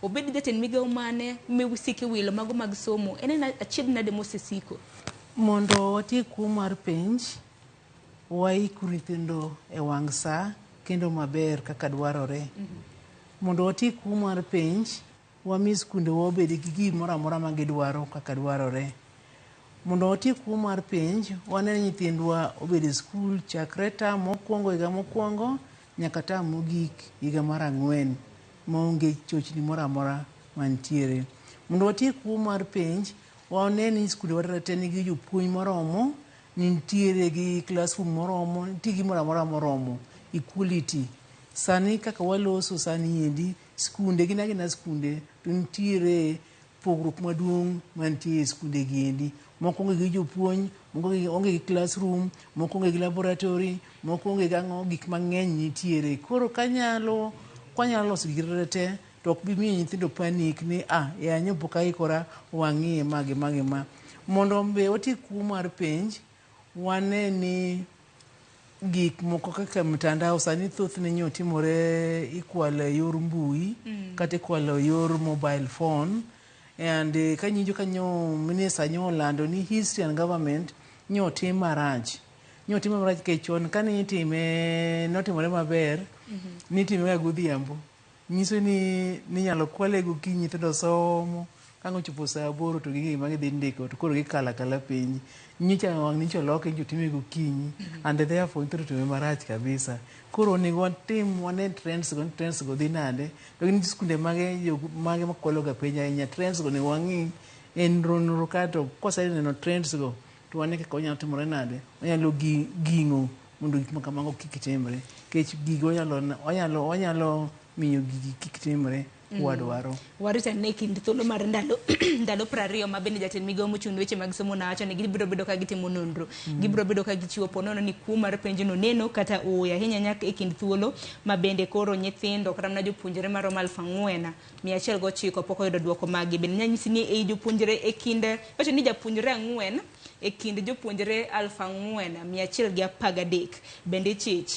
Obed jatend migawo mane misiko iwilo mago mag somo, en achiedh nade mosesiko? Mondo watiek kuo mar penj, waikuru nyithindo e wang' saa kendo maber kaka dwarore. Mondo watiek kuo mar penj, wami skundewa obed gi gimoro amora ma gidwaro kaka dwarore. Mondo watiek kuo mar penj, wane ni nyithindwa obed e skul chakre term mokwongo higa mokwongo nyaka term mogik higa mar 4 maonge chochni moro amora mantiere. Mondo watiek kuo mar penj, wane ni skundewa te nigi jopuonj moromo, nitiere gi classroom moromo, nitie gimoro amora moromo, equality. Sani kaka waloso sani endi, skunde gin agina skunde to nitiere pogruok maduong' mantie e skunde gi endi. Moko onge gi jopuonj, moko onge gi classroom, moko onge gi laboratory, moko onge gang'o, gik mang'eny nitiere. Koro kanyalo, kwanyalo loso gigi te, to ok bi miyo nyithindo panic ni ah, ya nyo pok aikora, wang'iye ma gi ma gi ma. Mondo be watiek kuo mar penj, wane ni gik moko kaka mtandao sani thothne nyo timore ikwalo e yor mbui kata ikwalo e yor mobile phone and kanyinjo kanyo minister nyo olando ni history and government nyo otim marach nyo otim marach nikech chon kane itime notimore maber nitime ga godhiambo nyiso ni ninyalo kwale gokinyi nyithindo somo kang' ochopo saa 8 to ging'e gima gidhi ndiko to koro gikalo akala penj nyocha wang' nyocha oloke nyocha otime gokinyi and therefore nyithindo otime marach kabisa koro onego watim wane trends go trends go dhi nade to gin skunde mage jo mage makwalo ga penj ahinya trends go onego wang'i e nonro ka to kwaseneno trends go to wane kaka wanyalo timore nade wanyalo ging'o mondo gik makamago kik timre nikech gigo wanyalo miyo gigi kik timre wadwaro. Warito ane kind thuolo mar ndalo 20 ma bende jatend migawo mochung' ne weche mag somo nowacho ni gibiro bedo ka gitimo nonro. Gibiro bedo ka gichiwo po nono ni kuo mar penjno neno kata ooyo ahinya nyaka e kind thuolo ma bende koro nyithindo kata mana jopuonjre maromo 4109 pok oyudo duoko maggi. Bende nyanyisi ni ei jopuonjre e kind wacho ni japuonjre 4 e kind jopuonjre 4113 bende ichich.